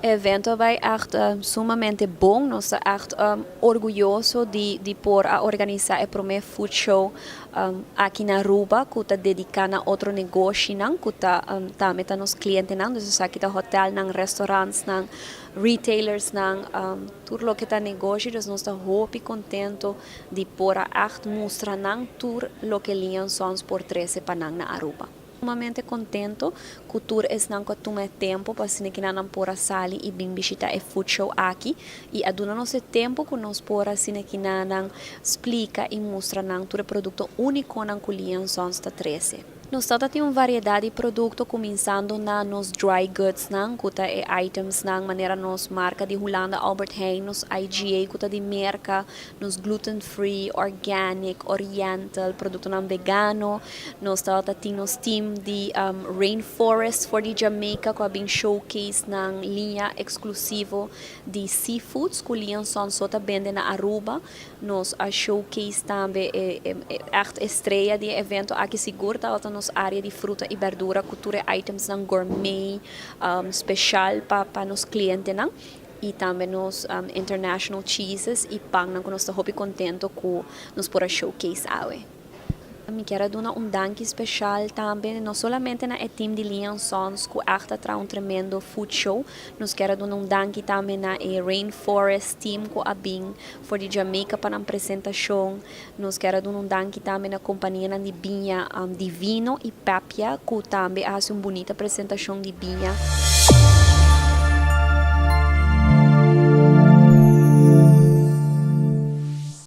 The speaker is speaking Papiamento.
Evento a bay echt sumamente bon. Nos ta echt orguyoso di por a organisa e prome food show aki na Aruba cu ta dedica na otro negoshinan cu ta tambe ta nos clientenan. Dus esaki ta hotelnan, restaurantsnan, retailersnan, tur loke ta negoshi. Dus nos ta hopi contento di por a echt mustra nan tur loke Lee and Sons por trece pa nan na Aruba. Sumamente contento cu tur esnan cu a tuma e tempo pa asina cu nan por a sali y bin bishita e food show aki y a duna nos e tempo cu nos por asina cu nan splica y mustra nan tur e producto uniconan cu Lee and Sons ta trece. Nos ta tin un variedad di producto, cuminsando na nos dry goods nan, cu ta e items nan manera nos marca di Hulanda Albert Heijn, nos IGA cu ta di Merca, nos gluten free, organic, oriental, productonan vegano. Nos ta tin nos team di Rainforest for di Jamaica cu a bin showcase nan linea exclusivo di seafoods cu Lee and Sons so ta bende na Aruba. Nos a showcase tambe e echt estrella di evento aki sigur ta nos area di fruta y berdura, cu tur items nan gourmet special pa nos clientenan y tambe nos international cheeses y pan nan cu nos ta hopi contento cu nos por a showcase awe. Mi kier duna un danki special tambe, no solamente na e team di Lee and Sons cu echt a traha un tremendo food show. Nos kier duna un danki tambe na e Rainforest team cu a bin for di Jamaica pa un presentacion. Nos kier duna un danki tambe na compania di biña Divino y Papia cu tambe a haci un bunita presentacion di biña.